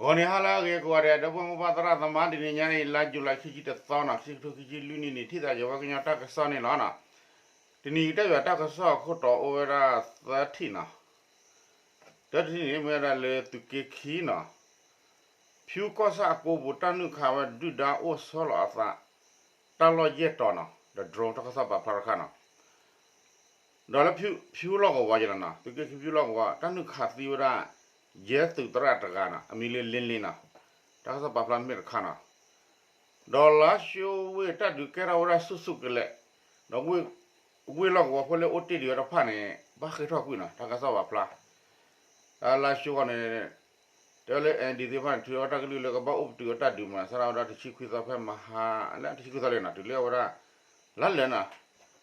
ဂီၤနံၤဟါလၢအဂ့ၤကိးဂၤဒဲး ဒီပုၢ်ဝဲၢ်မိၢ်ပၢ်သရၣ်သမါ တနံၤညါအံၤ လါယူၤလံ ခံဆံတသီနီၤ ခံကထိခံဆံလွံၢ်နံၣ်န့ၣ် ထံၣ်သးယဝဲကညီတၢ်ကစီၣ်န့ၣ်လီၤနီၤ. တနံၤအံၤတၢ်ယွၤတၢ်ကစီၣ်အခိၣ်တီအိၣ်ဝဲဒၣ်သၢထံၣ်နီၤ. တၢတထံၣ်န့ၣ် မ့ၢ်ဝဲဒၣ်လၢသုးက့ခံနီၤ ဖၠူကီၢ်ဆၣ်အကိပူၤ တၢ်နုာ်ခးဝဲဒုၣ်ဒါအိၣ်ဆီလီၤအသး တၢ်လီၢ်ယဲၢ်တီၤနီၤ ဒီး drone တၢ်ကစီၣ်ပာ်ဖျါတခါနီၤ. ဒီးလၢဖၠူလီၢ်ကဝီၤယဲနီၤ သုးက့ခံဖၠူလီၢ်ကဝီၤ တၢ်နုာ်ခးသံဝဲဒၣ် ယဲၢ်သုးသရၣ်တဂၤနီၤ အမံၤလၢလ့လ့နီၤ တၢ်ကစီၣ်ပာ်ဖျါမ့ၢ်တခါနီၤ. ဒီးလါၡိဝ့ၢ်တၢ်ဒုးကဲထီၣ်ဝဲဒၣ်ဆူၣ်ဆူၣ်ကလဲာ် ဒီး ဝ့ၢ်လီၢ်ကဝီၤဖိလၢအိၣ်တ့ၢ်ဒံးဝဲတဖၣ်န့ၣ် ဘၣ်ဃ့ၢ်ထီၣ်ကွံာ်နီၤ တၢ်ကစီၣ်ပာ်ဖျါ လါၡိဂီၢ်န့ၣ် တဲလၢ အဲၣ်ဒံးသ့ၣ်တဖၣ်န့ၣ် ထုးထီၣ်တၢ်ကလုၢ်လၢကဘၣ်အိၣ်ပတုာ်အတၢ်ဒုးမး စးထီၣ်ဝဲဒၣ်တဆံခွံသီဖဲမဟါ လၢတဆံခွံသီလံနီၤ တုၤလၢဝဲဒၣ် လါလၢာ်နီၤ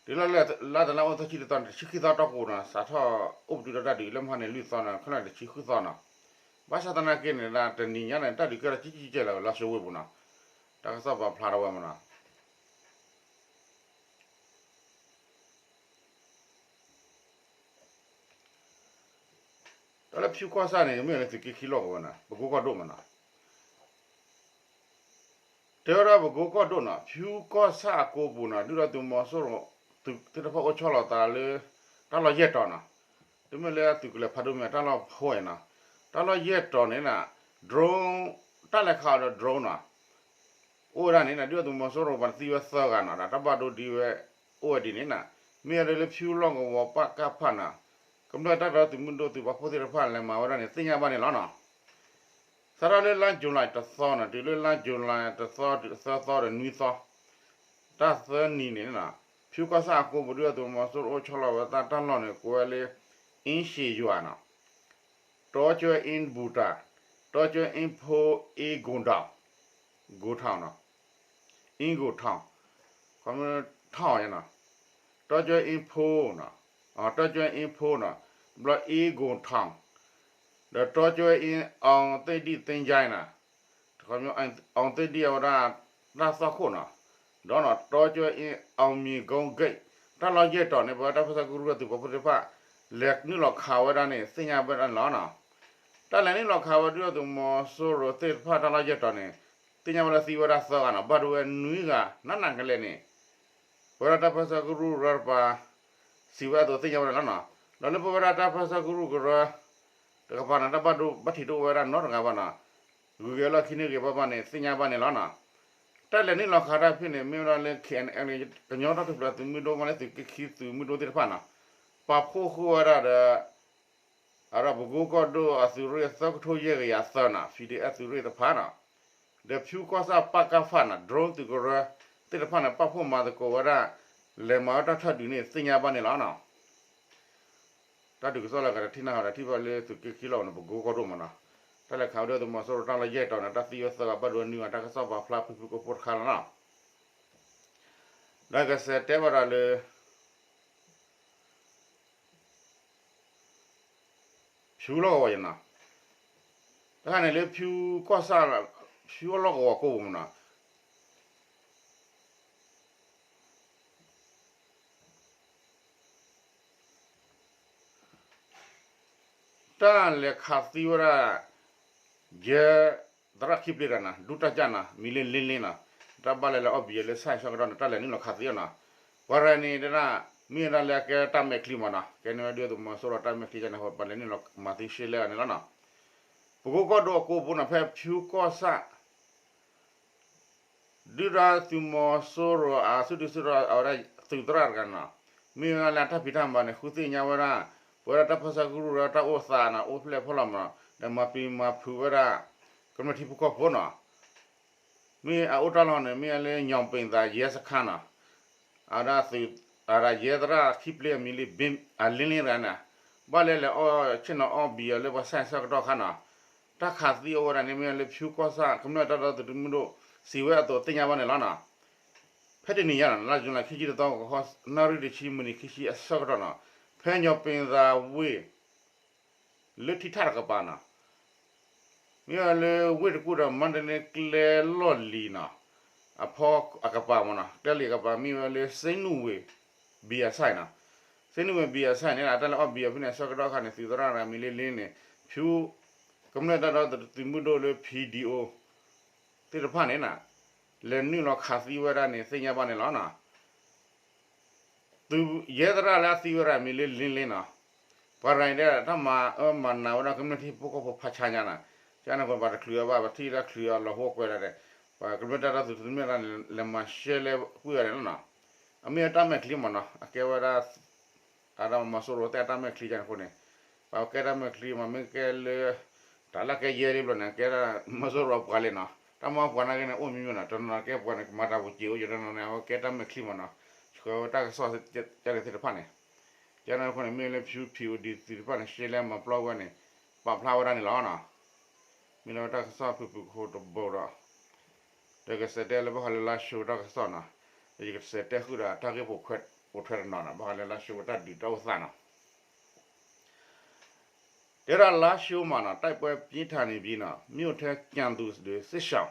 တုၤလၢလါတလါအိၣ်သၢဆံတသီန့ၣ် တဆံခံသီတီၢ်ကိးနီၤ စးထီၣ်အိၣ်ပတုာ်ဒီးတၢ်ဒုးလၢမဟါန့ၣ် လွံၢ်သီနီၤ ခဲလၢာ်တဆံဃုသီနီၤ. ဘၣ်ဆၣ်သနာ်က့န့ၣ် တနံၤညါန့ၣ် တၢ်ဒုးကဲထီၣ်ကံကံကဲလၢာ်လါၡိဝ့ၢ်ပူၤနီၤ တၢ်ကစီၣ်ပာ်ဖျါထီၣ်ဝဲမးနီၤ. တၢ်လၢဖၠူကီၢ်ဆၣ်န့ၣ် မ့ၢ်လၢသုးက့ခံလီၢ်ကဝီၤနီၤ ပကိကီၢ်ဒိၣ်မးနီၤ တဲဝဲဒၣ်ပကိကီၢ်ဒိၣ်နီၤ ဖၠူကီၢ်ဆၣ်အကိပူၤနီၤ ဒုၣ်ဒါသုးမီၤစိရိၤ သုးသ့ၣ်တဖၣ်အိၣ်ဆီလီၤသးလၢ တၢ်လီၢ်ယဲၢ်တီၤနီၤ တမ့ၢ်လၢသုးကလၢၤဖးဒိၣ်မ့ၢ်တၢ်လီၢ်ဖိနီၤ တၢ်လီၢ်ယဲၢ်တီၤန့ၣ်နီၤ drone တၢ်လဲၤခးအီၤဒီး drone နီၤ အိၣ်ဝဲဒၣ်န့ၣ်နီၤ ဒုၣ်ဒါသုးမီၤစိရိၤပှၤသံဝဲသၢဂၤနီၤ ဒီးတၢ်ဘၣ်ဒိဒံးဝဲ အိၣ်ဝဲဒ်န့ၣ်နီၤ မ့ၢ်ဝဲဒၣ်လၢဖၠူလီၢ်ကဝီၤ ပကဖ နီၤ ကမျၢၢ်တၢ်ဒီသဒၢသုးမုၢ်ဒိၣ်သုးပာ်ဖှိၣ်သ့ၣ်တဖၣ်လဲၤမၤဝဲဒၣ်န့ၣ် သ့ၣ်ညါဘၣ်န့ၣ်လီၤနီၤ. စးထီၣ်လၢလါယူၤလံတသီနီၤ တုၤလၢလါယူၤလံတသီ သၢသီဒီးနွံသီ တၢ်သၢနံၤန့ၣ်နီၤ ဖၠူကီၢ်ဆၣ်အကိပူၤ ဒုၣ်ဒါသုးမီၤစိရိၤအိၣ်ဆီလီၤဝဲတၢ်လီၢ်န့ၣ် ကိးဝဲလၢ အင်းရှည်ရွာနီၤ တောကျွန်းအင်းဘူတာ တောကျွန်းအင်းဘိ အင်းဂိုထောင် ဂိုထောင်နီၤ အင်းဂိုထောင် ခီမ့ၢ် ထောင်နီၤ တောကျွန်းအင်းဘိနီၤ တောကျွန်းအင်းဘိနီၤ ဘျီ အင်းဂိုထောင် ဒီး တောကျွန်းအင်း အောင်သိဒ်သင်္ချိုင်းနီၤ အောင်သိဒ်အဝဲဒၣ် တၢ်သွၣ်ခိၣ်နီၤ ဒီးနီၤ တောကျွန်းအင်း အောင်မြေကုန်းဂိတ် တၢ်လီၢ်ယဲၢ်တီၤန့ၣ် ပဝဲတၢ်ပၢဆှၢကရူၢ်သုးပာ်ဖှိၣ်သ့ၣ်တဖၣ် လဲၤနုာ်လီၤခးဝဲဒၣ်န့ၣ် သ့ၣ်ညါဝဲဒၣ်န့ၣ်လီၤနီၤ. တၢ်လဲၤနုာ်လီၤခးဝဲဒုၣ်ဒါသုးမီၤစိရိၤသ့ၣ်တဖၣ်တၢ်လီၢ်ယဲၢ်တီၤန့ၣ် သ့ၣ်ညါဝဲဒၣ်သံဝဲဒၣ်သၢဂၤနီၤ ဘၣ်ဒိဝဲနွံဂၤ နးနးကလဲာ်န့ၣ် ပဝဲဒၣ်တၢ်ပၢဆှၢကရူၢ်ရၢတပၤ စံးဝဲအသိးသ့ၣ်ညါဝဲဒၣ်လီၤနီၤ. ဒီးလၢပဝဲဒၣ်တၢ်ပၢဆှၢကရူၢ်ကရၢ တကပၤန့ၣ် တၢ်ဘၣ်ဒိဘၣ်ထံးတအိၣ်ဝဲဒၣ်နီတဂၤဘၣ်နီၤ. ဂုၤက့ၤအလီၢ်ခံန့ၢ်ဂ့ၤဘၣ်ဘၣ်န့ၣ် သ့ၣ်ညါဘၣ်န့ၣ်လီၤနီၤ. တၢ်လဲၤနုာ်လီၤခးတၢ်ဖဲန့ၣ် မ့ၢ်ဝဲဒၣ်လၢ KNLA ကညီတၢ်ထူၣ်ဖျဲးသုးမုၢ်ဒိၣ် မ့ၢ်လၢသုးက့ခံသုးမုၢ်ဒိၣ်သ့ၣ်တဖၣ်နီၤ ပာ်ဖှိၣ်ဃုာ်ဝဲဒၣ်ဒီး အဝဲဒၣ်ပကိကီၢ်ဒိၣ်အသုးရ့ၣ်သၢကထိယဲၢ်ကယၤသၢနီၤ ဖံဒ့အသုးရ့ၣ်တဖၣ်နီၤ ဒီးဖၠူကီၢ်ဆၣ်ပကဖနီၤ drone သုးကရၢသ့ၣ်တဖၣ်န့ၣ် ပာ်ဖှိၣ်မၤသကိးဝဲဒၣ် လဲၤမၤဝဲတၢ်ထၢဒုးန့ၣ် သ့ၣ်ညါဘၣ်န့ၣ်လီၤနီၤ. တၢ်ဒုးကစီၣ်လၢအဂၤတထံၣ်န့ၣ် ဟီဒီးထံၣ်ဘၣ်လၢသုးက့ခံလီၢ်ကဝီၤန့ၣ် ပကိကီၢ်ဒိၣ်မးနီၤ တၢ်လဲၤခးဝဲဒၣ်သုးမီၤစိရိၤတၢ်လီၢ်ယဲၢ်တီၤန့ၣ် တၢ်သံဝဲသၢဂၤဘၣ်ဒိဝဲနွံဂၤ တၢ်ကစီၣ်ပာ်ဖျါဖုၣ်ဖုၣ်ကိာ်ကိာ်တခါလီၤနီၤ. ဒီးကစဲးတဲဘၣ်ဒီးလၢ ဖၠူလီၢ်ကဝီၤယဲနီၤ တခါန့ၣ်လၢဖၠူကီၢ်ဆၣ် ဖၠူလီၢ်ကဝီၤကိးပူၤမးနီၤ တၢ်လဲၤခးသံဝဲဒၣ် ယဲၢ်သရၣ်ခံပျ့တဂၤနီၤ ဒူတၢ်ကၢ်နီၤ မံၤလၢလ့လ့နီၤ တၢ်ဘၣ်လဲၤလၢအီၣ်ဘံယဲလၢ site ဆၢကတီၢ်န့ၣ် တၢ်လဲၤနုာ်လီၤခးသံအီၤနီၤ ပှၤရၤန့ၣ်ဒၣ် မ့ၢ်ဝဲဒၣ်လၢအကဲတၢ်မဲာ်ချံမးနီၤ ကဲန့ၢ်ဝဲဒုၣ်ဒါသုးမီၤစိရိၤတၢ်မဲာ်ချံန့ၣ် ပှၤလဲၤနုာ်လီၤမၤသံရှဲလဲၣ်ဂၤန့ၣ်လီၤနီၤ. ပကိကီၢ်ဒိၣ်အကိပူၤနီၤ ဖဲဖၠူကီၢ်ဆၣ် ဒုၣ်ဒါသုးမီၤစိရိၤအစုဒုၣ်စုတီၤအဝဲဒၣ်သုးသရၣ်တဂၤနီၤ မ့ၢ်ဝဲဒၣ်လၢအတၢ်ဖံးတၢ်မၤန့ၣ် ဃုသ့ၣ်ညါဝဲဒၣ် ပဝဲဒၣ်တၢ်ပၢဆှၢကရူၢ်ဒီးတၢ်အိၣ်သးနီၤ အိၣ်ဖျဲၣ်ဖီလီၤမးနီၤ ဒီးမၤပံာ်မၤဖုးဝဲဒၣ် ကမျၢၢ်ထံဖိကီၢ်ဖိနီၤ မ့ၢ်အအိၣ်တၢ်လီၢ်န့ၣ် မ့ၢ်လၢညိးပ့ၤသးယဲစခါနီၤ အဝဲဒၣ်သုး အဝဲဒၣ်ယဲသရၣ်ခံပျ့အမံၤလံ အလ့လ့တဂၤန့ၣ် ဘၣ်လဲၤလဲၤအီၣ်ဆ့ၣ်နီၤအီၣ်ဘံအီၤလၢပှၤ site ဆၢကတီၢ်ခါနီၤ တၢ်ခးသံအိၣ်ဝဲဒၣ်န့ၣ် မ့ၢ်လၢဖၠူကီၢ်ဆၣ် ကမျၢၢ်တၢ်ဒီသဒၢသုးမုၢ်ဒိၣ် စံးဝဲအသိးသ့ၣ်ညါဘၣ်န့ၣ်လီၤနီၤ. ဖဲတနံၤညါနီၤ လါယူၤလံ ခံဆံတသီ ကဟီ နၣ်ရံၣ်တဆံ မံးနံးခံဆံအဆၢကတီၢ်နီၤ ဖဲညိးပ့ၤသးဝ့ၢ် လၢထံထၣ်တကပၤနီၤ မ့ၢ်ဝဲလၢဝ့ၢ်တကူၣ်ဒီး မါတလ့ကျဲလီၢ်လံၤနီၤ အဖီအကပၤမးနီၤ ကျဲလံၤအကပၤ မ့ၢ်ဝဲလၢ စ့နူၣ်ဝ့ၤ ဘံအ site နီၤ စ့နူၣ်ဝ့ၤဘံအ site န့ၣ် တၢ်လဲၤအီၣ်ဘံအီၤဖဲန့ၣ် အဆၢကတီၢ်ခါန့ၣ် သုးသရၣ်တဂၤမံၤလ့လ့န့ၣ် ဖၠူ ကမျၢၢ်တၢ်ဒီသဒၢသုးမုၢ်ဒိၣ်လၢ P D O သ့ၣ်တဖၣ်န့ၣ် လဲၤနုာ်လီၤခးသံဝဲဒၣ်န့ၣ် သ့ၣ်ညါဘၣ်န့ၣ်လီၤနီၤ. သုးယဲၢ်သရၣ်လၢအသံဝဲဒၣ်မံၤလၢလ့လ့နီၤ, ပှၤရၤန့ၣ်ဒၣ်တၢ်မၤအၢမၤနးဝဲဒၣ်ကမျၢၢ်ထံဖိကီၢ်ဖိဖးဆါညါနီၤ, ကန့ၣ်အဃိန့ၣ် ပှၤတချုးအီၤဘၣ် ပထံၣ်လၢချုးအီၤလီၤဟိကွဲးဒၣ်န့ၣ်, ပှၤကမျၢၢ်တၢ်ဒီသဒၢသုးမုၢ်ဒိၣ်န့ၣ် လဲၤမၤရှဲလဲကွံာ်အီၤန့ၣ်လီၤနီၤ. အမ့ၢ်ဝဲတၢ်မဲာ်ချံမ့ၢ်နီၤ, အကဲဝဲဒၣ် အဒၣ်မီၤစိရိၤသ့ၣ်အတၢ်မဲာ်ချံကန့ၣ်အဃိန့ၣ်, ပှၤကဲတၢ်မဲာ်ချံမ့ၢ် မ့ၢ်ကဲလၢ တၢ်လၢကဲယဲၢ်လံဘျီန့ၣ် ကဲဒၣ်မီၤစိရိၤအပှၤလံနီၤ, တၢ်မ့ၢ်ပှၤနာ်က့န့ၣ် အိၣ်မံမံနီၤ, တနီၤကဲပှၤန့ၣ် ကမၤတၢ်ပူၤစ့အိၣ်ယိာ် တနီၤန့ၣ် အဝဲကဲတၢ်မဲာ်ချံမ့ၢ်နီၤ, ဆှၢဝဲတၢ်ကစီၣ်ကန့ၣ်သ့ၣ်တဖၣ်န့ၣ်, ကန့ၣ်အဃိန့ၣ် မ့ၢ်လၢ P O D သုးတဖၣ်န့ၣ် ရှဲလဲမၤပျီဝဲန့ၣ် ပာ်ဖျါဝဲဒၣ်န့ၣ်လီၤနီၤ. မ့ၢ်လၢတၢ်ကစီၣ်ဖုၣ်ဖုၣ်ကဟိတဘိဒီး ဒီးကစဲးတဲလၢဘၣ်ဃးလၢလါၡိတၢ်ကစီၣ်နီၤ, ဒီးယကစဲးတဲဃုာ်ဒီးတၢ်ဂ့ၢ်ပိာ်ထွဲတနီၤနီၤ ဘၣ်ဃးလၢလါၡိဝဲတၢ်ဒုးတၢ်အိၣ်သးနီၤ. တဲဒၣ်လါၡိမ့ၢ်နီၤ တိုက်ပွဲပြင်းထန်နေပြီနီၤ မြို့ထဲကျန်သူတွေ စစ်ရှောင်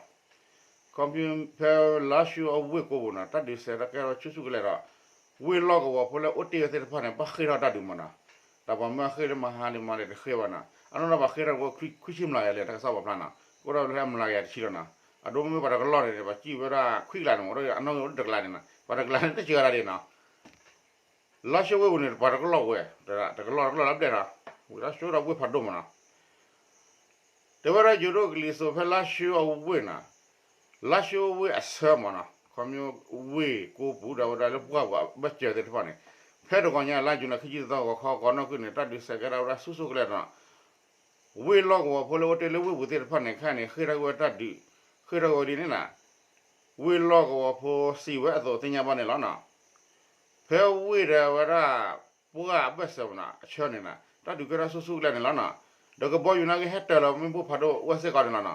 ခီဖျိဖဲလါၡိအဝ့ၢ်ကိးပူၤနီၤ တၢ်ဒုးစဲးတၢ်ကဲထီၣ်ဆူၣ်ဆူၣ်ကလဲာ်ဒီး ဝ့ၢ်လီၢ်ကဝီၤဖိလၢအိၣ်တ့ၢ်ဝဲသ့ၣ်တဖၣ်န့ၣ် ဘၣ်ဃ့ၢ်ထီၣ်တၢ်ဒုးမ့ၢ်နီၤ, တၢ်ပှၤမၢဃ့ၢ်လၢမဟါလံမဟါလံတဃ့ၢ်ဘၣ်နီၤ အနီၢ်နီၢ်ဘၣ်ဃ့ၢ်ထီၣ်ဝဲခွံဆံမျးကယၤလဲၣ် တၢ်ကစီၣ်ပာ်ဖျါနီၤ ကအိၣ်ထီၣ်လၢအမျးကယၤတဆံလီၤနီၤ, အဒိမ့ၢ်ပှၤတကလီၢ်န့ၣ် ပှၤစံၣ်ဝဲဒၣ်ခွံကလးန့ၣ် အိၣ်ဒီးအနီၢ်ဂ့ၤအိၣ်တကလးန့ၣ်နီၤ ပှၤတကလးန့ၣ် တစှၤဒၣ်ဒ်နီၤ လါၡိဝ့ၢ်ပူၤန့ၣ် ပှၤတကလီၢ်ဝဲ, တကလီၢ်တကလီၢ်လၢဘျဲၣ်နီၤ, ဝံၤလါၡိဒီးဝ့ၢ်ဖးဒိၣ်မ့ၢ်နီၤ. တဲဝဲဒၣ်ယိၤဒိၣ်ကလံၤစိးဖဲလါၡိအဝ့ၢ်နီၤ, လါၡိဝ့ၢ်အဆၢမ့ၢ်နီၤ ခီဖျိဝ့ၢ်ကိးပူၤဒီးဝဲဒၣ်လၢပှၢ်ပူၤအဘၢၣ်စၢၤသ့ၣ်တဖၣ်န့ၣ်, ဖဲတဂီၤညါလါယူၤလံခံဆံသီဂီၤခီဂီၤနီၢ်ကုၢ်န့ၣ် တၢ်ဒုးစဲးကဲထီၣ်ဝဲဒၣ်ဆူၣ်ဆူၣ်ကလဲာ်နီၤ ဝ့ၢ်လီၢ်ကဝီၤဖိလၢအိၣ်တ့ၢ်လၢဝ့ၢ်ပူၤသ့ၣ်တဖၣ်န့ၣ် ခဲအံၤန့ၣ် ဃ့ၢ်ထီၣ်က့ၤဝဲတၢ်ဒုး, ဃ့ၢ်ထီၣ်က့ၤဝဲဒ်န့ၣ်နီၤ, ဝ့ၢ်လီၢ်ကဝီၤဖိစံးဝဲအသိးသ့ၣ်ညါဘၣ်န့ၣ်လီၤနီၤ. ဖဲဝ့ၢ်ဒီးဝဲဒၣ် ပှၢ်အဘၢၣ်စၢၤမ့ၢ်နီၤ အဆၢန့ၣ်နီၤ တၢ်ဒုးကဲထီၣ်ဆူၣ်ဆူၣ်ကလဲာ်န့ၣ်လီၤနီၤ. ဒီးကဘီယူၤနာ်က့ဟဲတၢၤလီၤမ့ၣ်ပိၢ်ဖးဒိၣ်အိၣ်စ့ၢ်ကီးန့ၣ်လီၤနီၤ.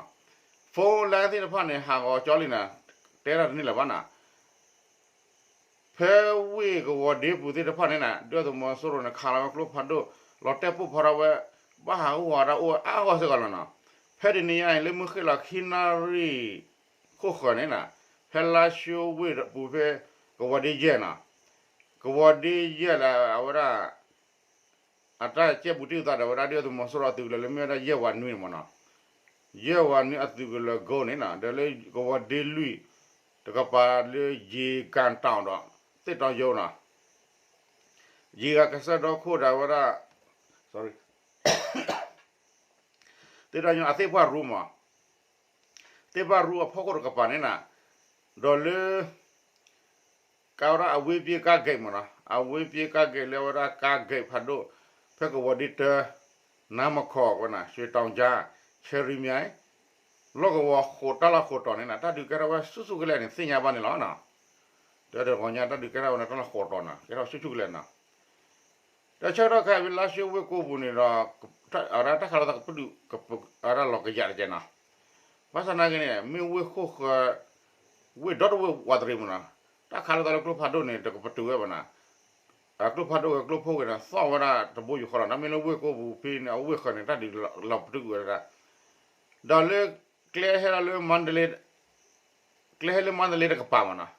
phone line သ့ၣ်တဖၣ်န့ၣ် ဟးဂီၤကၠီလံနီၤ, တဲတၢ်တန့ၢ်လၢၤဘၣ်နီၤ. ဖဲဝ့ၢ်ကဝီၤဒ့ပူၤသ့ၣ်တဖၣ်န့ၣ်နီၤ ဒုၣ်ဒါသုးမီၤစိရိၤန့ၣ် ခးလီၤဝဲကျိဖးဒိၣ် လီၤတဲာ်ပိၢ်ဖးထီၣ်ဝဲ ဘၣ်ဟးဂီၤတၢ်အိၣ်ဝဲအါဂီၢ်စ့ၢ်ကီးလီၤနီၤ. ဖဲတနံၤညါအံၤ လၢမုၢ်ဃ့ၢ်လီၤခံနၣ်ရံၣ်ခိၣ်ဃၢၤန့ၣ်နီၤ ဖဲလါၡိဝ့ၢ်ပူၤဖဲ ကဝီၤဒ့ယဲၢ်နီၤ, ကဝီၤဒ့ယဲၢ်လၢအဝဲဒၣ် အတၢ်ကဲဘူးတံၢ်သးဒီးဝဲဒၣ်ဒုၣ်ဒါသုးမီၤစိရိၤအသုးကလၢၤလၢမ့ၢ်ဝဲဒၣ် ယဲၢ်ဝးနွံန့ၣ်မ့ၢ်နီၤ, ယဲၢ်ဝးနွံအသုးကလၢၤကိန့ၣ်နီၤ ဒီးလၢကဝီၤဒ့လွံၢ်တကပၤလၢယ့ၤကၣ်တီၣ်ဒီး သ့ၣ်တီယိနီၤ, ယ့ၤဂၤကစၢၢ်ဒီခိၣ်ဒီးဝဲဒၣ် သ့ၣ်တီယိအသ့ၣ်ပှၢ်ရူမး သ့ၣ်ပှၢ်ရူအဖီခိၣ်တကပၤန့ၣ်နီၤ, ဒီးလၢ ကဝဲဒၣ်အဝ့ၢ်ပ့ကါဂဲးမ့ၢ်နီၤ, အဝ့ၢ်ပ့ကါဂဲးလၢအဝဲဒၣ်ကါဂဲးဖးဒိၣ် ဖဲကဝီၤဒ့တၢ နါမခီဝဲနီၤ ရွှေတောင်ကြား ချယ်ရီမြိုင် လီၢ်ကဝီၤဃိးတၢ်လီၢ်ဃိးတီၤန့ၣ်နီၤ တၢ်ဒုးကဲထီၣ်ဝဲဆူၣ်ဆူၣ်ကလဲာ်န့ၣ် သ့ၣ်ညါဘၣ်န့ၣ်လီၤနီၤ. ဒီးတဂီၤညါတၢ်ဒုးကဲထီၣ်ဝဲန့ၣ် တၢ်လီၢ်ဃိးတီၤနီၤ ကဲထီၣ်ဆူၣ်ဆူၣ်ကလဲာ်နီၤ. ဒီးဆၢကတီၢ်ခဲအံၤ လါၡိဝ့ၢ်ကိးပူၤန့ၣ်ဒီး အဝဲဒၣ်တၢ်ခးလိာ်သးကပတုာ် အဝဲဒၣ်လီၤကယးတကဲနီၤ. ဘၣ်ဆၣ်နာ်က့န့ၣ် မ့ၢ်ဝ့ၢ်ခိၣ်ဃၢၤ ဝ့ၢ်ဒီတဝ့ၢ်ဝးတရံးမ့ၢ်နီၤ, တၢ်ခးလိာ်သးလၢကျိဖးဒိၣ်န့ၣ် တကပတုာ်ဝဲဘၣ်နီၤ. ကျိဖးဒိၣ်ဂ့ၤကျိဖိဂ့ၤန့ၣ် သီၣ်ဝဲဒၣ်တဘိယူၢ်ဃီလီၤ. တၢ်မ့ၢ်လၢဝ့ၢ်ကိးပူၤဖဲန့ၣ် အဝ့ၢ်ဃၢၤန့ၣ်တၢ်ဒုးလီၤပတုာ်ဝဲဒၣ် ဒီးလၢ ကျဲဟဲလီၤလၢမ ကျဲဟဲလၢမါတလ့တကပၤမ့ၢ်နီၤ,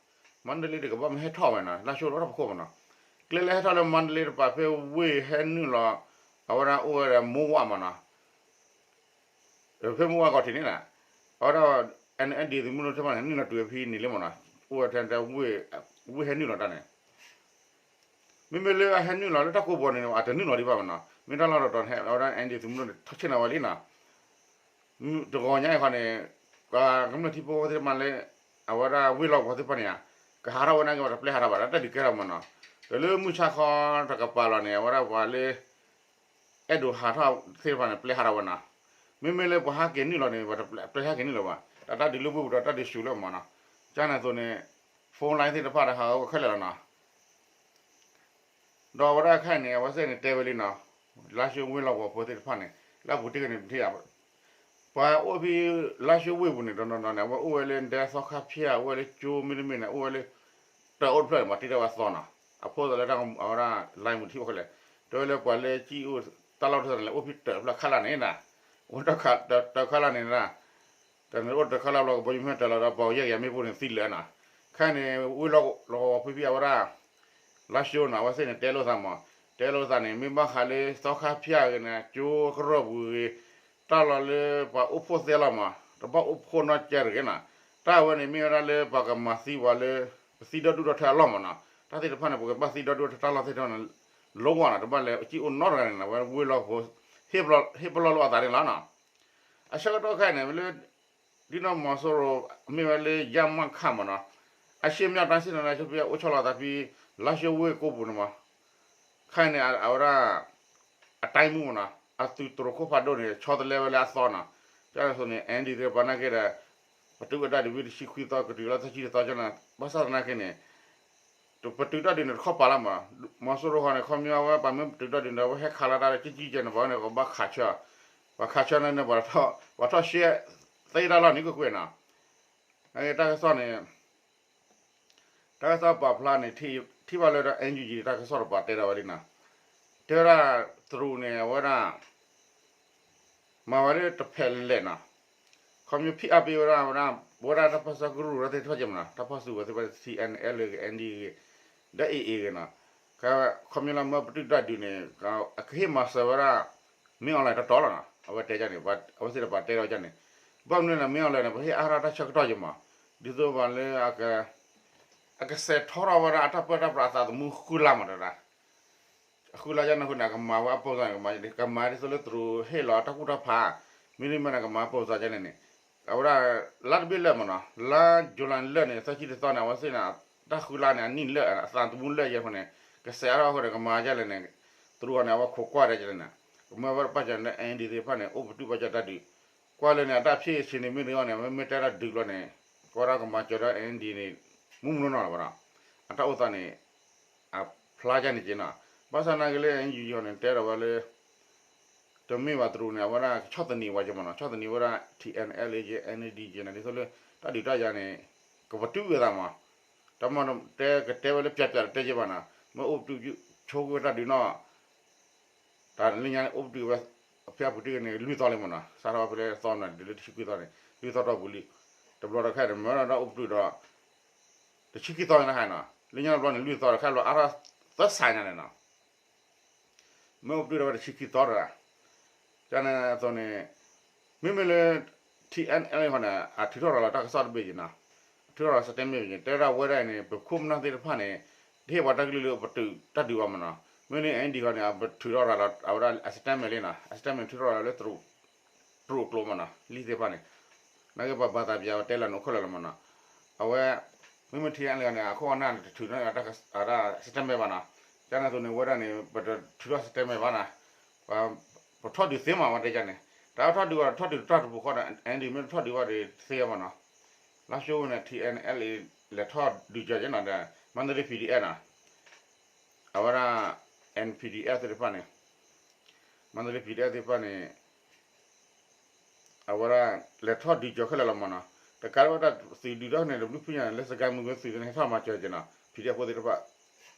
မါတလ့တကပၤမ့ၢ်ဟဲထီၣ်ဝဲနီၤ လါၡိထီၣ်တၢ်ဖီခိၣ်မ့ၢ်နီၤ, ကျဲလၢဟဲထီၣ်လၢမါတလ့တကပၤ ဖဲဝ့ၢ်ဟဲနုာ်လီၤ အဝဲဒၣ်အိၣ်ဝဲဒီးမိၢ်ဝၣ်မ့ၢ်နီၤ, ဖဲမိၢ်ဝၣ်ကီၢ်ထံးန့ၣ်နီၤ, အဝဲဒၣ် NLD သုးမုၢ်ဒိၣ်သ့ၣ်တဖၣ်န့ၣ် နုာ်လီၤတုၤဝဲဖဲန့ၣ်လံမ့ၢ်နီၤ, အိၣ်ဝဲထဲဝ့ၢ်ဟဲနုာ်လီၤတၢ်န့ၣ် မ့မ့ၢ်လၢအဟဲနုာ်လီၤလၢတၢ်ကိးဘီန့ၣ် အတနုာ်လီၤဒံးဘၣ်မ့ၢ်နီၤ, မ့ၢ်တၢ်လီၢ်တတီၤန့ၣ် အဝဲဒၣ် NLD သုးမုၢ်ဒိၣ်န့ၣ် ထီၣ်ဆ့ၣ်နီၤဝဲလံနီၤ, တဂီၤညါအံၤခီန့ၣ် ပှၤကမျၢၢ်ထံဖိသ့ၣ်တဖၣ်လၢ အဝဲဒၣ်ဝ့ၢ်လီၢ်ကဝီၤသ့ၣ်တဖၣ်န့ၣ်ဧါ, ကဟးထီၣ်ဝဲနာ်က့ ပှၤတပျဲဟးထီၣ်ဘၣ်ဒီး တၢ်ဒုးကဲထီၣ်မ့ၢ်နီၤ, ဒီးလၢမုၢ်ဆါခီတကပၤလီၤန့ၣ် အဝဲဒၣ်ပှၤလၢ အဲၣ်ဒိးဟးထီၣ်သ့ၣ်တဖၣ်န့ၣ် ပျဲဟးထီၣ်ဝဲနီၤ, မ့မ့ၢ်လၢပှၤဟးက့ၤနုာ်လီၤန့ၣ် ပတပျဲဟးက့ၤနုာ်လီၤဘၣ်, တၢ်တၢ်ဒုးလၢဝ့ၢ်ပူၤဒီးတၢ်ဒုးဆူၣ်လၢမ့ၢ်နီၤ, ကန့ၣ်အသိးန့ၣ် phone line သ့ၣ်တဖၣ်ဒီးဟးဂီၤခဲလၢာ်လီၤနီၤ. ဒီးအဝဲဒၣ်ခဲအံၤန့ၣ် အဝဲသ့ၣ်န့ၣ်တဲဝဲလံနီၤ, လါၡိဝ့ၢ်လီၢ်ကဝီၤဖိသ့ၣ်တဖၣ်န့ၣ် လၢအပူၤတ့ၢ်ကန့ၣ်တထံၣ်, ပှၤအိၣ်ဖဲလါၡိဝ့ၢ်ပူၤန့ၣ် တနီၤနီၤန့ၣ် အဝဲအိၣ်ဝဲလၢဒဲသီခါဖၠၣ် အိၣ်ဝဲလၢကၠိမ့တမ့ၢ်န့ၣ် အိၣ်ဝဲလၢ တၢ်အိၣ်တဖျၢၣ်န့ၣ် မၤတံာ်တာ်ဝဲအသီနီၤ, အဖိသၣ်လၢတၢ်အဝဲဒၣ် line မူထံၣ်အိၣ်ခဲလၢာ်, တဲဝဲလၢပှၤလၢကံၣ်အိၣ်တၢ်လီၢ်တဖျၢၣ်န့ၣ် လဲၤအိၣ်ဖဲတၢ်ဖျၢၣ်ခါလၢ်န့ၣ်နီၤ, အိၣ်တၢ်ခါလၢ်န့ၣ်နီၤ တၢ်န့ၣ်အိၣ်တခါလၢ်ဘျီ ကဘီယူၤမ့ၢ်တၢ်လီၤဒီး ပှၤကယဲၢ်ကယဲၢ်မ့ၢ်ပိၢ်န့ၣ်သံလၢာ်နီၤ, ခဲအံၤန့ၣ် ဝ့ၢ်လီၢ်ကဝီၤဖဲဖဲအဝဲဒၣ် လါၡိနီၤ အဝဲသ့ၣ်န့ၣ် တဲလိာ်သးမး, တဲလိာ်သးန့ၣ် မ့ၢ်ဘၣ်ဃးလၢသီခါဖၠၣ်ဂ့ၤန့ၣ် ကၠိကရၢၢ်ပူၤဂ့ၤ, တၢ်လီၢ်လၢပှၤအိၣ်ဖှိၣ်သ့အလီၢ်မး တဘၣ်အိၣ်ဖှိၣ်နီတစဲးတဂ့ၤနီၤ. တၢ်အဝဲန့ၣ်မ့ၢ်ဝဲဒၣ်လၢပှၤကမၤသံပှၤလၢ ပသံဒီဒူၣ်ဒီထၢအလီၢ်မးနီၤ. တၢ်သ့ၣ်တဖၣ်န့ၣ် ပကဘၣ်သံဒီဒူၣ်ဒီထၢတၢ်လီၢ်သ့ၣ်တဖၣ်န့ၣ် လီၤဝဲနီၤ တဘၣ်လဲၤစံၣ်အိၣ်နီတဂၤန့ၣ်နီၤ. အဝဲဝ့ၢ်လီၢ်ဖိ ဟ့ၣ်ပလီၢ်လိာ်အသးန့ၣ်လီၤနီၤ. အဆၢကတီၢ်ခဲအံၤန့ၣ် လၢ ဒ်နီၢ်မီၤစိရိၤ မ့ၢ်ဝဲလၢယမၢ်ခၣ်မးနီၤ, အရှေ့မြောက်တိုင်းစစ်ဌာနချုပ် ဖဲအိၣ်ဆီလီၤသးဖဲ လါၡိဝ့ၢ်ကိးပူၤန့ၣ်မး, ခဲအံၤန့ၣ် အဝဲဒၣ် အတိုင်းမှူးမးနီၤ အသုးတရူးခိၣ်ဖးဒိၣ်န့ၣ် ဆီတလဲဝဲလၢအသီနီၤ. ကန့ၣ်အသိးန့ၣ် အၣ်အၣ်ဒီးသ့ၣ်တဖၣ်နာ်က့ဒီး ပတုာ်ဝဲတၢ်ဒုးဝံၤတဆံခွံသီ ကတုၤလၢသၢဆံတသီကန့ၣ် ဘၣ်ဆၣ်သနာ်က့န့ၣ် ပတုာ်တၢ်ဒုးန့ၣ်တခီပၤလီၤမး, မီၤစိရိၤဃီန့ၣ် ခီပညီဝဲ ပှၤမ့ၢ်ပတုာ်တၢ်ဒုးန့ၣ် အဝဲဟဲခးလီၤတၢ်လၢကၠံကၠံကဲန့ၣ် ပှၤန့ၣ် ကဘၣ်ခးဆၢ, ပှၤခးဆၢန့ၣ်န့ၣ် ပှၤထီၣ်ရှဲသ့တၢ်လီၢ်န့ၣ်ကွ့ၢ်ကွ့ၢ်နီၤ. တၢ်ကစီၣ်န့ၣ် တၢ်ကစီၣ်ပာ်ဖျါန့ၣ် ထံၣ်ဘၣ်လၢ အၣ်အၣ်ယူၣ်ယူၣ် တၢ်ကစီၣ်တပၤတဲဒၣ်ဝဲဒ်နီၤ, တဲဝဲဒၣ် တရူးန့ၣ် အဝဲဒၣ် မၤဝဲဒၣ်တဖျဲးလဲၣ်နီၤ, ခီပညီဖိအားပေးဝဲဒၣ် ဝဲဒၣ် ဝဲဒၣ်တၢ်ပၢၢ်ဆၢကရူၢ်ကရၢသ့ၣ်တဖၣ်ကဲမးနီၤ, တၢ်ပၢၢ်ဆၢကရူၢ်သ့ၣ်တဖၣ် ထံၣ်အၣ်အၣ်လၢ အၣ်အၣ်ဒီးဂ့ၤ ဒီး အ့ၣ်အ့ၣ်ဂ့ၤနီၤ, ခီပညီလၢမ့ၢ်ပတုာ်တၢ်ဒုးန့ၣ် အကဟ့ၣ်မၤစၢၤဝဲဒၣ် မ့ၢ်အီၣ်လဲၣ်တီတီလီၤနီၤ, အဝဲတဲန့ၣ် အဝဲသ့ၣ်တဖၣ်တဲထီၣ်န့ၣ်, ဘၣ်မနုၤလဲၣ် မ့ၢ်အီၣ်လဲၣ်န့ၣ် ပဟ့ၣ်အါထီၣ်တၢ်ဆၢကတီၢ်ကဲမး, ဒ်သိးပှၤလၢ အကစဲးထီထီၣ်ဝဲဒၣ်အတၢ်ပၢတၢ်ပြးအသးသမူဃုလါမးတဒၣ် အဃုလါယန့ၣ်အဃိန့ၣ် အကမၤဝဲအပိာ်စၢၤန့ၣ် ကမၤ ကမၤဒ်သိးလၢတရူးဟ့ၣ်လီၤတၢ်ကူၣ်တၢ်ဖး, မ့တမ့ၢ်န့ၣ် ကမၤပိာ်စၢၤကဲန့ၣ်န့ၣ်, အဝဲဒၣ် လါတဘ့ၣ်လၢာ်မးနီၤ, လါယူၤလံလၢာ်န့ၣ် သၢဆံတသီန့ၣ် အဝဲသ့ၣ်န့ၣ် တၢ်ဃုလါန့ၣ် အနံၣ်လၢာ် အသးသမူလၢာ်ယဲအဃိန့ၣ် ကစဲးအါထီၣ်အဃိန့ၣ် ကမၤဒ်လဲၣ်န့ၣ်, တရူးအီၤန့ၣ် အဝဲခိးကွၢ်ဒ်လဲၣ်န့ၣ်, ကမၤဝဲဒၣ်ပာ်စၢၤလၢ အၣ်အၣ်ဒီးသ့ၣ်တဖၣ်န့ၣ် အိၣ်ပတုာ်ဘၣ်စၢၤတၢ်ဒုး, ကွၢ်လၢန့ၣ် အတၢ်ဖံးဆ့န့ၣ်မ့ၢ်တဂီၢ်န့ၣ် မ့မ့ၢ်တဲတၢ်ဒုးဘျီန့ၣ် ကွၢ်ဒၣ်ကမၤစၢၤဒီး အၣ်အၣ်ဒီးန့ၣ် မုၢ်မုၢ်နီၢ်နီၢ်လီၤဘၣ်နီၤ, အတၢ်အိၣ်သးန့ၣ် အဖျါကန့ၣ်က့နီၤ, ဘၣ်ဆၣ်သနာ်က့လၢ အၣ်အၣ်ယူၣ်ယူၣ်န့ၣ် တဲဒီးဝဲလၢ တမ့ၢ်ဘၣ်တရူးန့ၣ် အဝဲဒၣ်ကဆီၣ်သနံးဝဲကဲမးနီၤ, ဆီၣ်သနံးဝဲဒၣ် ထံၣ်အၣ်အၣ်လၢ အၣ်အၣ်ဒီးကဲန့ၣ် ဒ်သိးလၢ တၢ်ဒုးတၢ်ယၤန့ၣ် ကပတုာ်ဝဲသးမး, တၢ်မ့ၢ်တဲကတဲဝဲလၢပျးပျးတတဲကဲဘၣ်နီၤ, မ့ၢ်အိၣ်ပတုာ်ဆိကမိၣ်ဝဲတၢ်ဒုးနီၤ တၢ်လၢညါန့ၣ် အိၣ်ပတုာ်ဝဲ ဖဲအပူၤတ့ၢ်န့ၣ် လွံၢ်သီလံမးနီၤ, စးထီၣ်ဖဲလၢသီန့ၣ် တုၤလၢတဆံခွံသီန့ၣ် လွံၢ်သီတီၢ်ပူၤလံ, တဘျီတခါန့ၣ် မ့ၢ်ဝဲဒၣ်အိၣ်ပတုာ်ဒီး တဆံခံသီန့ၣ်တခါနီၤ, လၢညါတဘျီန့ၣ် လွံၢ်သီတခါလီၤ အါထီၣ်သၢစးညါန့ၣ်နီၤ မ့ၢ်အိၣ်ပတုာ်ဒီးဝဲတဆံခံသီတဂၤ, ကန့ၣ်အသိးန့ၣ် မ့မ့ၢ်လၢ ထံၣ်အၣ်အၣ်လၢဃီန့ၣ် အထုးထီၣ်ရၤလီၤတၢ်ကစီၣ်တဘ့ၣ်က့ၤနီၤ, ထုးထီၣ်ရၤလီၤ statement ဘ့ၣ်က့ၤ တဲဝဲဒၣ်ဝဲဒၣ်အံၤန့ၣ် ပခိၣ်ပနၢ်သ့ၣ်တဖၣ်န့ၣ် တဟ့ၣ်ပှၤတၢ်ကလုၢ်လၢပတုာ်တၢ်ဒုးဘၣ်မးနီၤ, မ့ၢ်လၢ အၣ်အၣ်ဒီးဃီန့ၣ် အပထုးထီၣ်ရၤလီၤ အဝဲဒၣ် statement လံနီၤ, statement ထုးထီၣ်ရၤလီၤလၢ တရူးအကျိာ်မးနီၤ, လံသ့ၣ်တဖၣ်န့ၣ် နာ်က့ပှၤဘၣ်သးပၠးဝဲတဲလၢနအိၣ်ခိၣ်လၢာ်လီၤမးနီၤ, အဝဲ မ့မ့ၢ်ထံၣ်အၣ်လၢန့ၣ် အခိၣ်အနၢ်န့ၣ် တထုးန့ၢ်အတၢ် statement ဘၣ်နီၤ, ကန့ၣ်အသိးန့ၣ် ဝဲဒၣ်န့ၣ် ပတထုးထီၣ် statement ဘၣ်နီၤ, ပထီၣ်ဒုးသ့မးဝဲတဲကန့ၣ်, တၢ်ထီၣ်ဒုးဝဲဒီးထီၣ်ဒုးတၢ်တပူၤဃီဒီး အၣ်အၣ်ဒီးမ့ၢ်တထီၣ်ဒုးဘၣ်ဒီးသ့မးနီၤ, လါၡိန့ၣ် ထံၣ်အၣ်အၣ်လၢ လဲၤထီၣ်ဒုးကၠီက့ၤနီၤဒီး မန္တလေး ပီၣ်ဒီအ့ၣ်နီၤ အဝဲဒၣ် အၣ်ပီၣ်ဒီအ့ၣ်သ့ၣ်တဖၣ်န့ၣ် မန္တလေး ပီၣ်ဒီအ့ၣ်သ့ၣ်တဖၣ်န့ၣ် အဝဲဒၣ် လဲၤထီၣ်ဒုးကၠီခဲလၢာ်လီၤမးနီၤ, တကးဒံးဘၣ်တၢ်သုးဒုးဒီးန့ၣ် တဘျုးဖုညါန့ၣ် လၢစကဲမုၢ်ဂ့ၤသုးန့ၣ် ဟဲထီၣ်မၤစၢၤက့ၤနီၤ ပီၣ်ဒီအ့ၣ်ဖိသ့ၣ်တဖၣ်,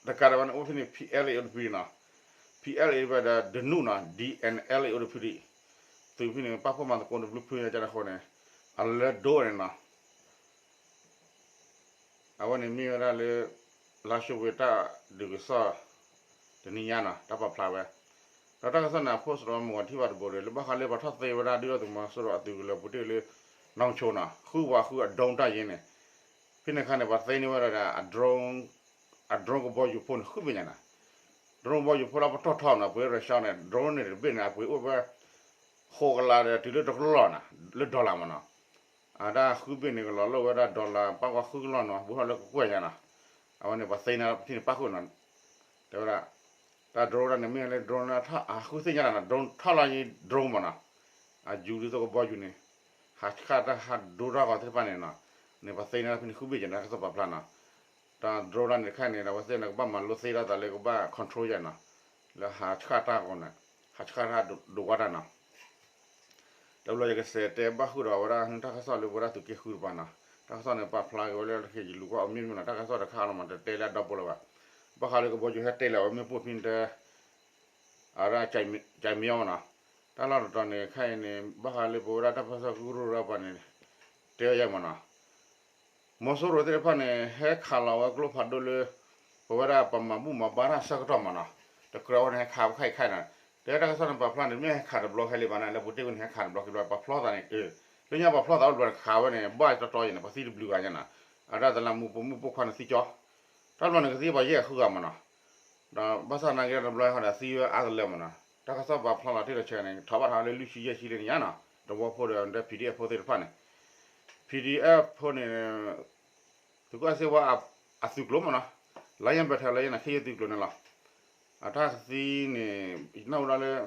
တကးဒံးဘၣ်န့ၣ် အိၣ်ဖဲန့ၣ် ပီၣ်အဲလ်အ့ၣ်အိၣ်တဖုနီၤ, ပီၣ်အဲလ်အ့ၣ်ဘၣ်ဒီး ဒနူၣ်နီၤ ဒ်အဲၣ်အဲလ်အ့ၣ်အိၣ်တဖုဒံး, သုးဖဲန့ၣ် ပာ်ဖှိၣ်မၤသကိးတဘျုးဖုညါကန့ၣ်အဃိန့ၣ် အလၢဒိၣ်န့ၣ်နီၤ အဝဲန့ၣ်မ့ၢ်ဝဲဒၣ်လၢ လါၡိဝ့ၢ်တၢ်ဒုးကစီၣ် တနံၤညါနီၤ တၢ်ပာ်ဖျါဝဲ, ဒီးတၢ်ကစီၣ်န့ၣ် အ post ဒီးမုၢ်ဂီၤထံၣ်ဘၣ်တဘိဒီး လၢဘၣ်ဃးလၢပှၤထီၣ်သ့ဝဲဒၣ်ဒုၣ်ဒါသုးမီၤစိရိၤအသုးကလၢၤပူၤတ့ၢ်လၢ နီၢ်ဆိနီၤ ဃုပှၤဃုအ drone တၢ်ယ့န့ၣ်, ဖဲန့ၣ်အခါန့ၣ် ပှၤသ့န့ၢ်ဝဲဒၣ်ဒီး အ drone အ drone ကဘီယူၤဖိန့ၣ် ဃုဘ့ၣ်ညါနီၤ, drone ကဘီယူၤဖိလၢပတီၢ်ထီနီၤ ပှ့ၤရၢရှါန့ၣ် drone န့ၣ်တဘ့ၣ်န့ၣ် အပှ့ၤအိၣ်ဝဲ ဃိးကလးဒီးတုၤလၢတကလီၢ်နီၤ လၢ dollar မးနီၤ, အတၢ်ဃုဘ့ၣ်န့ၣ် ကလီၤလိာ်ဝဲဒၣ် dollar ပှၤဃုကလီၢ်နီၤ ဘူးထီၣ်လၢကကွဲၢ်ညါနီၤ, အဝဲန့ၣ် ပှၤသ့န့ၢ်ပထံၣ်န့ၣ်ပၣ်ဃုာ်နီၤ, တဲဝဲဒၣ် တၢ် drone ဒၣ်န့ၣ် မ့ၢ်လၢ drone လၢအဃုသ့ၣ်ညါနီၤ drone ထီၣ်လီၤယံၤ drone မးနီၤ, အယူၤဒ်သိးကဘီယူၤန့ၣ် ဟးဆှၣ်တၢ်ဟးဒိတၢ်ဂီၤသ့ၣ်တဖၣ်န့ၣ်နီၤ, န့ၣ်ပှၤသ့န့ၢ်ဖဲန့ၣ်ဃုဘ့ၣ်က့ၤန့ၣ် တၢ်ကစီၣ်ပာ်ဖျါနီၤ, တၢ် drone ဒၣ်န့ၣ်တခါန့ၣ် အဝဲသ့ၣ်န့ၣ် ကဘၣ်မၤလိသ့တၢ်သးလၢကဘၣ် control ယါနီၤ, လၢဟးဆှၣ်တၢ်အဂီၢ်န့ၣ် ဟးဆှၣ်တၢ်ဒိးဝါတၢ်နီၤ တဘျီယကစဲးတဲဘၣ်ဃုာ်ဒီးဝဲဒၣ် တၢ်ကစီၣ်လၢပဝဲဒၣ်သုးက့ဃုတပၤနီၤ, တၢ်ကစီၣ်န့ၣ် ပာ်ဖျါက့ၤဝဲလၢတခါယလူၤကွၢ်အီၤမ့ၢ်မ့ၢ်နီၤ တၢ်ကစီၣ်တခါလီၤမး တတဲလၢအဒီပုၢ်လၢၤဘၣ်, ဘၣ်ဃးလၢကဘီယူၤဟဲတဲလၢအဝဲမ့ၢ်ပိၢ်ဖဲန့ၣ်တဲ အဝဲဒၣ် ကၠဲးမံအီၤမးနီၤ, တၢ်လီၢ်တတီၤန့ၣ် ခဲအံၤန့ၣ် ဘၣ်ဃးလၢပဝဲဒၣ်တၢ်ပၢဆှၢကရူၢ်ကရၢပှၤန့ၣ် တဲဝဲယါမးနီၤ မီၤစိရိၤသ့ၣ်တဖၣ်န့ၣ် ဟဲခးလီၤဝဲကျိဖးဒိၣ်လၢ ပဝဲဒၣ်ပှၤမၤဘူၣ်မၤဘါတၢ်ဆၢကတီၢ်မးနီၤ, တကြၢးဝဲန့ၣ် ဟဲခးပခါအံၤခါအံၤနီၤ, တဲတၢ်ကစီၣ်န့ၣ် ပာ်ဖျါန့ၣ် မ့ၢ်ဟဲခးတဘျီခဲလံဘၣ်န့ၣ် လၢပူၤတ့ၢ်ဝဲန့ၣ် ဟဲခးတဘျီခံဘျီ ပာ်ဖျါသးန့ၣ် လၢညါပာ်ဖျါသးအိၣ်တဘျီန့ၣ် ခးဝဲန့ၣ် ဘၣ်တီတီယဲန့ၣ် ပှၤသံတဘျုးဂၤညါနီၤ, အတၢ်တလးမူပိာ်မုၣ်ပိာ်ခွါန့ၣ်သံကၠီ, တၢ်ဘျီန့ၣ်ကသံပှၤယဲၢ်ဃုဂၤမးနီၤ, ဒီးဘၣ်ဆၣ်နာ်က့တဘျီဃီဒီးသံဝဲအါတလၢမးနီၤ, တၢ်ကစီၣ်ပာ်ဖျါလီၤတံၢ်လီၤဆဲးန့ၣ် ထီၣ်ဘၣ်ထီၣ်လၢလွံၢ်ဆံယဲၢ်ဆံလံန့ၣ်ညါနီၤ, တဝီဖိဒီး PDF ဖိသ့ၣ်တဖၣ်န့ၣ်, PDF ဖိန့ၣ် သုးခိၣ်အဲၣ်စ့ဝါအသုးကျိၤမးနီၤ, လါယဲၢ်ဘၢၣ်ထဲလါယဲၢ်န့ၣ် ခ့ယုၢ်သုးကျိၤန့ၣ်လီၤ. အတၢ်ကသံန့ၣ် ယနၢ်ဟူဒၣ်လၢ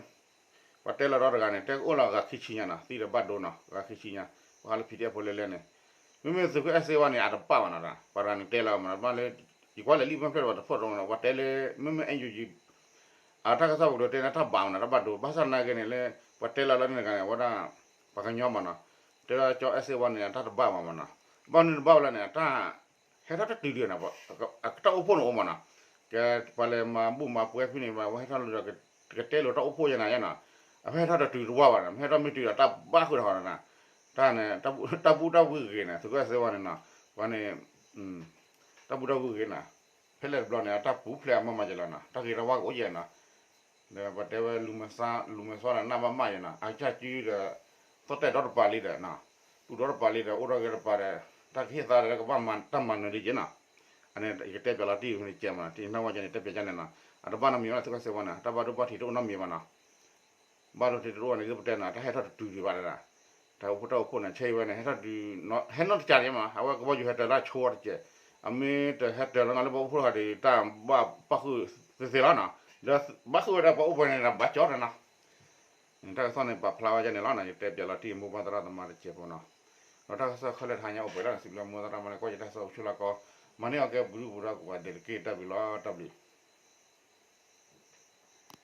ပှၤတဲလီၤဒီးတဂၤန့ၣ် တဲကအိၣ်လီၤဂၤခံဆံညါနီၤ, သံဒီးဘၣ်ဒိနီၤ, ဂၤခံဆံညါ, ပှၤဟးလၢ PDF ဖိလဲၤလဲၤန့ၣ်, မ့မ့ၢ်သုးခိၣ်အဲၣ်စ့ဝါန့ၣ် အတဘၣ်ဘၣ်နီၤ, ပှၤတဂၤန့ၣ်တဲလီၤမးနီၤ, ဘၣ်လၢ ယကွၢ်လဲၤလံမ့ၢ်ဖျဲၣ်ဒီးပှၤတဖီၣ်တမးနီၤ, ပှၤတဲလၢ မ့မ့ၢ် NUG အတၢ်ကစီၣ်ပူၤကျိၤတဲန့ၣ် တၢ်ဘၣ်မးနီၤ, တၢ်ဘၣ်ဒိ, ဘၣ်ဆၣ်နာ်က့န့ၣ်လၢ ပှၤတဲလီၤလၢန့ၣ်တဂၤန့ၣ် အဝဲဒၣ် ပှၤကညီမးနီၤ, တဲဒၣ်ကၠီအဲၣ်စ့ဝါန့ၣ် အတၢ်တဘၣ်ဘၣ်မးနီၤ, ဘၣ်မနုၤတဘၣ်ဝဲလဲၣ်န့ၣ် အတၢ် ဟဲထီၣ်တတုၤဒံးနီၤ, အတၢ်အိၣ်ဖှိၣ်န့ၣ်အိၣ်မးနီၤ, ကဲ ပှၤလဲၤမၤဘူၣ်မၤပှဲၤဖဲန့ၣ် ပှၤဟဲထီၣ်လၢဒီး ကတဲလိာ်တၢ်အိၣ်ဖှိၣ်ယဲနၤယဲနီၤ, အဖဲဟဲထီၣ်တတုၤတဝါဘၣ်နီၤ, မ့ၢ်ဟဲထီၣ်မ့ၢ်တုၤဒီးတၢ်ဘၣ်ဃုာ်တၢ်ဃီနီၤ, တၢ်န့ၣ် တၢ်ဘူၣ်တၢ်ဝံၣ်ဂ့ၤန့ၣ် သုးခိၣ်အဲၣ်စ့ဝါန့ၣ်နီၤ, ပှၤန့ၣ် တၢ်ဘူၣ်တၢ်ဝံၣ်ဂ့ၤနီၤ, ဖဲလဲၣ်တဘျီန့ၣ် အတၢ်ပူၤဖျဲးအမးမးယဲလီၤနီၤ, တၢ်ဂ့ၤတၢ်ဝါကအိၣ်ယဲနီၤ ဒီးပတဲဝဲလူၤမဲာ်သါ လူၤမဲာ်သါဒီးနၢ်ဘၣ်မးယဲနီၤ, အကစၢ်စုဒီး သီၣ်တဲာ်ဒီတပၤလံဒီး တူၢ်ဒီတပၤလံဒီး အိၣ်ဒီဂဲၤတပၤဒီး တၢ်ကဟ့ၣ်သါဒီးကဘၣ်မၤတၢ်မၤနၢၤလံက့နီၤ, အန့ၣ် ယကတဲပျးလီၤတံၢ်န့ၣ်ကဲမးနီၤ, တနၢ်ဝဲကဲန့ၣ် တဲပျးကန့ၣ်နီၤ, အတဘၣ်နီတမံၤဘၣ် သုးခိၣ်အဲၣ်စ့ဝါန့ၣ် တၢ်ဘၣ်ဒိဘၣ်ထံးတအိၣ်နီတမံၤဘၣ်နီၤ ဘၣ်ဒိထံးတအိၣ်န့ၣ် သုပတဲနီၤ တၢ်ဟဲထီၣ်တတုၤဒံးဘၣ်ဒီး တၢ်အိၣ်ဖှိၣ်တၢ်အိၣ်ဖှိၣ်န့ၣ် ဆဲးဝဲန့ၣ် ဟဲထီၣ်ဒုး ဟဲနီတကးဒံးမး အဝဲကဘီယူၤဟဲတၢၤလၢဆိတကဲး, အမ့ၢ်တဟဲတၢၤလီၤနီၤလၢပှၤအိၣ်ဖှိၣ်တဂၤဒီး တၢ်ဘၣ်ပၣ်ဃုာ်သ့သ့လီၤနီၤ, ဒီးဘၣ်ဃုာ်ဝဲဒၣ်ပှၤအိၣ်ပှဲၤန့ၣ်ဒီးဘၣ်ကၠီတနီၤ တၢ်ကစီၣ်န့ၣ် ပာ်ဖျါဝဲဒ်န့ၣ်လီၤနီၤ, ယတဲပျးလီၤတံၢ်မိၢ်ပၢ်သရၣ်သမါတစဲးဖိနီၤ, ဒီးတၢ်ကစီၣ်ခဲလၢာ်တဟါညါအိၣ်ပှဲၤလီၤန့ၣ် စံးဘျုးမိၢ်သရၣ်သမါလၢကွၢ်ယတၢ်ကစီၣ်အိၣ်ဆူၣ်လၢကီ, မၤန့ၢ်အီၤကဲပှၤဒုၣ်ပှၤဒါကိးဂၤဒဲးတက့ၢ် တၢ်ဘျုးလီၤ တၢ်ဘျုး